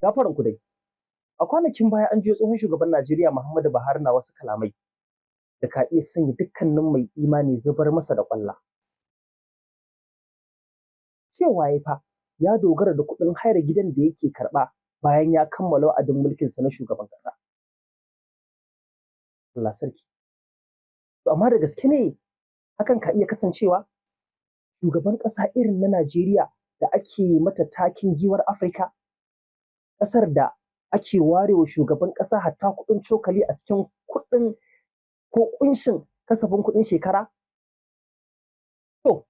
Gafaran ku dai. A kwanakin baya an jiyo tsohon shugaban Najeriya Muhammadu Buhari na wasu kalamai da ka iya sanya dukkanin mai imani zubar masa da ƙwalla. Cewa ya fa ya dogara da kuɗin hayar gidan da yake karɓa bayan ya kammala wa'adin mulkinsa na shugaban ƙasa. Allah sarki. To amma da gaske ne hakan ka iya kasancewa? Shugaban ƙasa irin na Najeriya da ake mata taken giwar Afirka? Ƙasar da ake warewa shugaban ƙasa hatta kuɗin cokali a cikin kuɗin ko ƙunshin kasafin kuɗin shekara? To,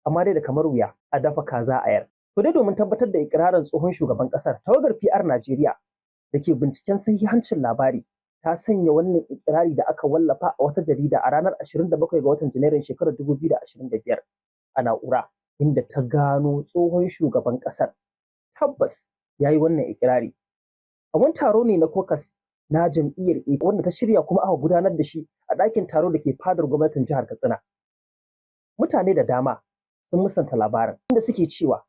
amma dai da kamar wuya a dafa kaza a yar. To dai, domin tabbatar da ikirarin tsohon shugaban ƙasar, tawagar PR Najeriya da ke binciken sahihancin labari ta sanya wannan ikirari da aka wallafa a wata jarida a ranar 27 ga watan Janairun shekarar 2025 a na'ura, inda ta gano tsohon shugaban ƙasar tabbas ya yi wannan ikirari. A wani taro ne na caucus na jam'iyyar A wanda ta shirya kuma aka gudanar da shi a ɗakin taro da ke fadar gwamnatin jihar Katsina. Mutane da dama sun musanta labarin, inda suke cewa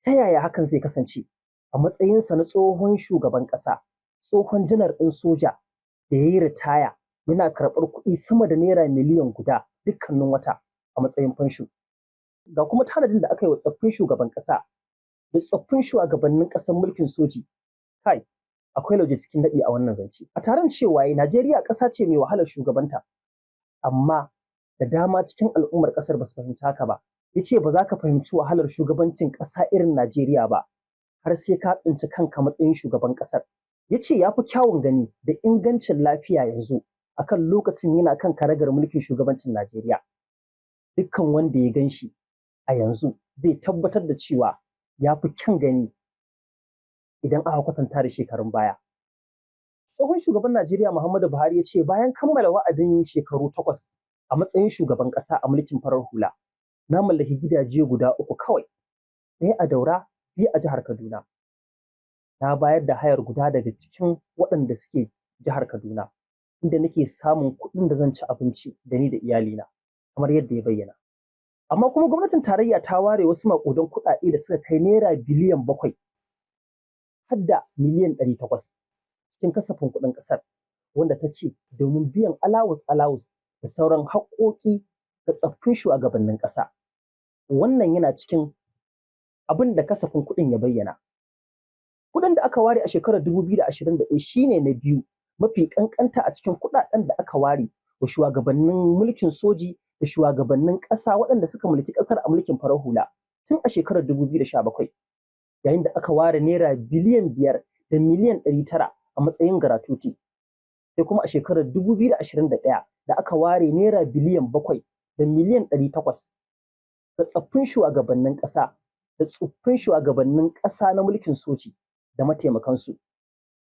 ta yaya hakan zai kasance a matsayinsa na tsohon shugaban ƙasa, tsohon janar ɗin soja da ya yi ritaya, yana karɓar kuɗi sama da naira miliyan 1 dukkanin wata a matsayin fansho. Ga kuma tanadin da aka yi wa tsoffin shugaban ƙasa da tsoffin shugabannin ƙasar mulkin soji. Kai, akwai lauje cikin naɗi a wannan zance. A taron cewa Najeriya ƙasa ce mai wahalar shugabanta, amma da dama cikin al'ummar ƙasar ba su fahimci haka ba. Ya ce ba za ka fahimci wahalar shugabancin ƙasa irin Najeriya ba har sai ka tsinci kanka matsayin shugaban ƙasar. Ya ce ya fi kyawun gani da ingancin lafiya yanzu akan lokacin yana kan karagar mulkin shugabancin Najeriya. Dukkan wanda ya gan shi a yanzu zai tabbatar da cewa ya fi kyan gani idan aka kwatanta da shekarun baya. Tsohon shugaban Najeriya Muhammadu Buhari ya ce bayan kammala wa'adin shekaru 8 a matsayin shugaban ƙasa a mulkin farar hula, na mallaki gidaje guda uku kawai, ɗaya a Daura, biyu a jihar Kaduna. Na bayar da hayar guda daga cikin waɗanda suke jihar Kaduna, inda nake samun kuɗin da zan ci abinci da ni da iyalina, kamar yadda ya bayyana. Amma kuma gwamnatin tarayya ta ware wasu maƙudan kuɗaɗe da suka kai naira biliyan 7 har da miliyan 800 cikin kasafin kuɗin ƙasar, wanda ta ce domin biyan allowance allowance da sauran haƙƙoƙi ga tsaffin shugabannin ƙasa. Wannan yana cikin abin da kasafin kuɗin ya bayyana. Kuɗin da aka ware a shekarar 2021 shine na biyu mafi ƙanƙanta a cikin kuɗaɗen da aka ware wa shugabannin mulkin soji da shugabannin ƙasa waɗanda suka mulki ƙasar a mulkin farar hula tun a shekarar 2017, yayin da aka ware naira biliyan 5 da miliyan 900 a matsayin gratuity. Sai kuma a shekarar 2021 da aka ware naira biliyan 7 da miliyan 800 ga tsaffin shugabannin ƙasa da tsoffin shugabannin ƙasa na mulkin soji da mataimakansu,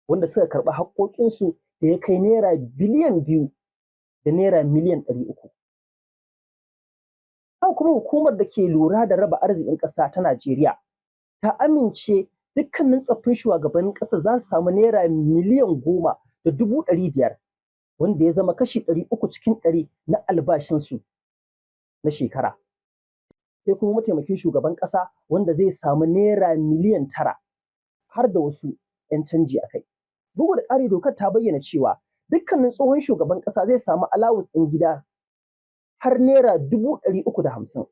wanda suka karɓi haƙƙoƙinsu da ya kai naira biliyan 2 da naira miliyan 300. Haka kuma hukumar da ke lura da raba arzikin ƙasa ta Najeriya ta amince dukkanin tsaffin shugabannin ƙasar za su samu naira miliyan 10.500, wanda ya zama kashi 300% na albashinsu na shekara. Sai kuma mataimakin shugaban ƙasa, wanda zai samu naira miliyan 9 har da wasu 'yan canji a kai. Bugu da ƙari, dokar ta bayyana cewa dukkanin tsohon shugaban ƙasa zai samu allowance ɗin gida har naira 350,000,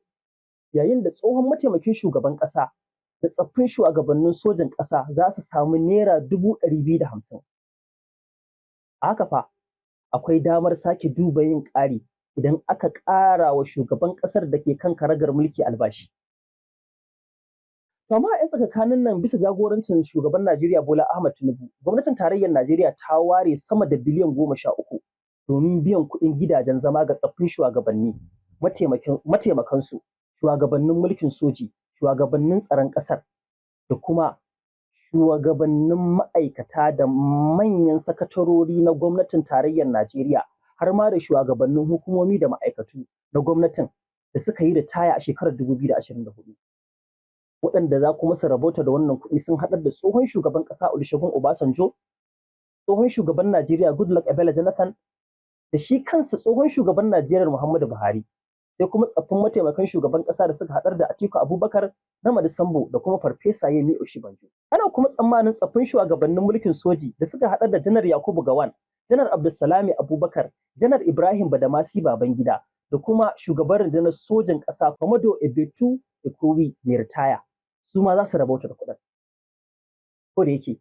yayin da tsohon mataimakin shugaban ƙasa da tsaffin shugabannin sojin ƙasa za su samu naira 250,000. A haka fa akwai damar sake duba yin ƙari idan aka ƙara wa shugaban ƙasar da ke kan karagar mulki albashi. To amma a 'yan tsakankanin nan, bisa jagorancin shugaban Najeriya Bola Ahmed Tinubu, gwamnatin tarayyar Najeriya ta ware sama da biliyan 13 domin biyan kuɗin gidajen zama ga tsaffin shugabanni, mataimakansu, shugabannin mulkin soji, shugabannin tsaron ƙasar da kuma shugabannin ma'aikata da manyan sakatarori na gwamnatin tarayyar Najeriya, har ma da shugabannin hukumomi da ma'aikatu na gwamnatin da suka yi ritaya a shekarar 2024. Waɗanda za kuma su rabauta da wannan kuɗi sun haɗar da tsohon shugaban ƙasa Olusegun Obasanjo, tsohon shugaban Najeriya Goodluck Ebele Jonathan, da shi kansa tsohon shugaban Najeriya Muhammadu Buhari. Sai kuma tsaffin mataimakan shugaban ƙasa da suka haɗar da Atiku Abubakar, Namadi Sambo da kuma Farfesa Yemi Osinbajo. Ana kuma tsammanin tsaffin shugabannin mulkin soji da suka haɗar da Janar Yakubu Gowon, Janar Abdulsalami Abubakar, Janar Ibrahim Badamasi Babangida da kuma shugaban rundunar sojan ƙasa Commodore Ebitu Akoi mai ritaya, su ma za su rabauta da kuɗin. Ko da yake,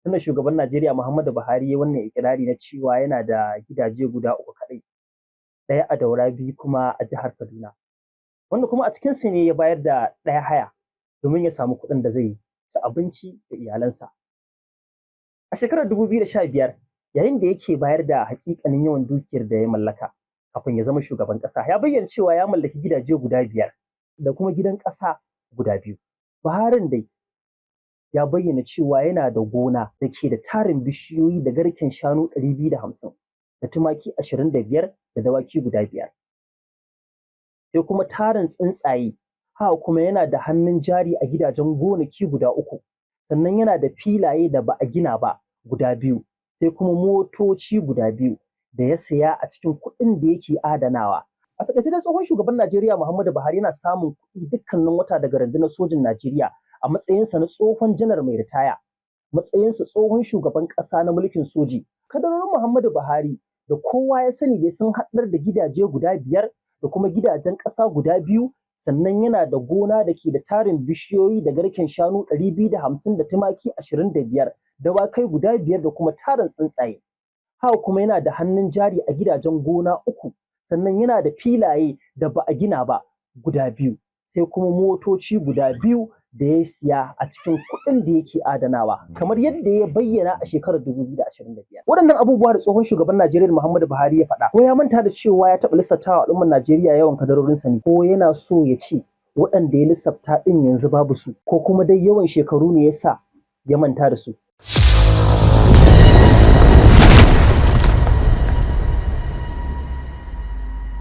tunda shugaban Najeriya Muhammadu Buhari ya wannan ikirari na cewa yana da gidaje guda uku kaɗai, ɗaya a Daura, biyu kuma a jihar Kaduna, wanda kuma a cikinsu ne ya bayar da ɗaya haya domin ya samu kuɗin da zai ci abinci da iyalansa. A shekarar 2015, yayin da yake bayar da haƙiƙanin yawan dukiyar da ya mallaka kafin ya zama shugaban ƙasa, ya bayyana cewa ya mallaki gidaje guda biyar da kuma gidan ƙasa guda biyu. Buharin dai ya bayyana cewa yana da gona da ke da tarin bishiyoyi da garken shanu 250 da tumaki 25 da dawaki guda biyar. Sai kuma tarin tsuntsaye, haka kuma yana da hannun jari a gidajen gonaki guda uku, sannan yana da filaye da ba a gina ba guda biyu, sai kuma motoci guda biyu da ya saya a cikin kuɗin da yake adanawa. A taƙaice dai, tsohon shugaban Najeriya Muhammadu Buhari yana samun kuɗi dukkanin wata daga rundunar sojin Najeriya a matsayinsa na tsohon janar mai ritaya, matsayinsa tsohon shugaban ƙasa na mulkin soji. Kadarorin Muhammadu Buhari da kowa ya sani dai sun haɗar da gidaje guda biyar da kuma gidajen ƙasa guda biyu, sannan yana da gona da ke da tarin bishiyoyi da garken shanu 250 da tumaki 25, dawakai guda biyar da kuma tarin tsuntsaye. Haka kuma yana da hannun jari a gidajen gona uku, sannan yana da filaye da ba a gina ba guda biyu, sai kuma motoci guda biyu da ya siya a cikin kuɗin da yake adanawa, kamar yadda ya bayyana a shekarar 2025. Waɗannan abubuwa da tsohon shugaban Najeriya Muhammadu Buhari ya faɗa, ko ya manta da cewa ya taɓa lissaftawa al'ummar Najeriya yawan kadarorinsa ne, ko yana so ya ce waɗanda ya lissafta ɗin yanzu babu su, ko kuma dai yawan shekaru ne ya sa ya manta da su?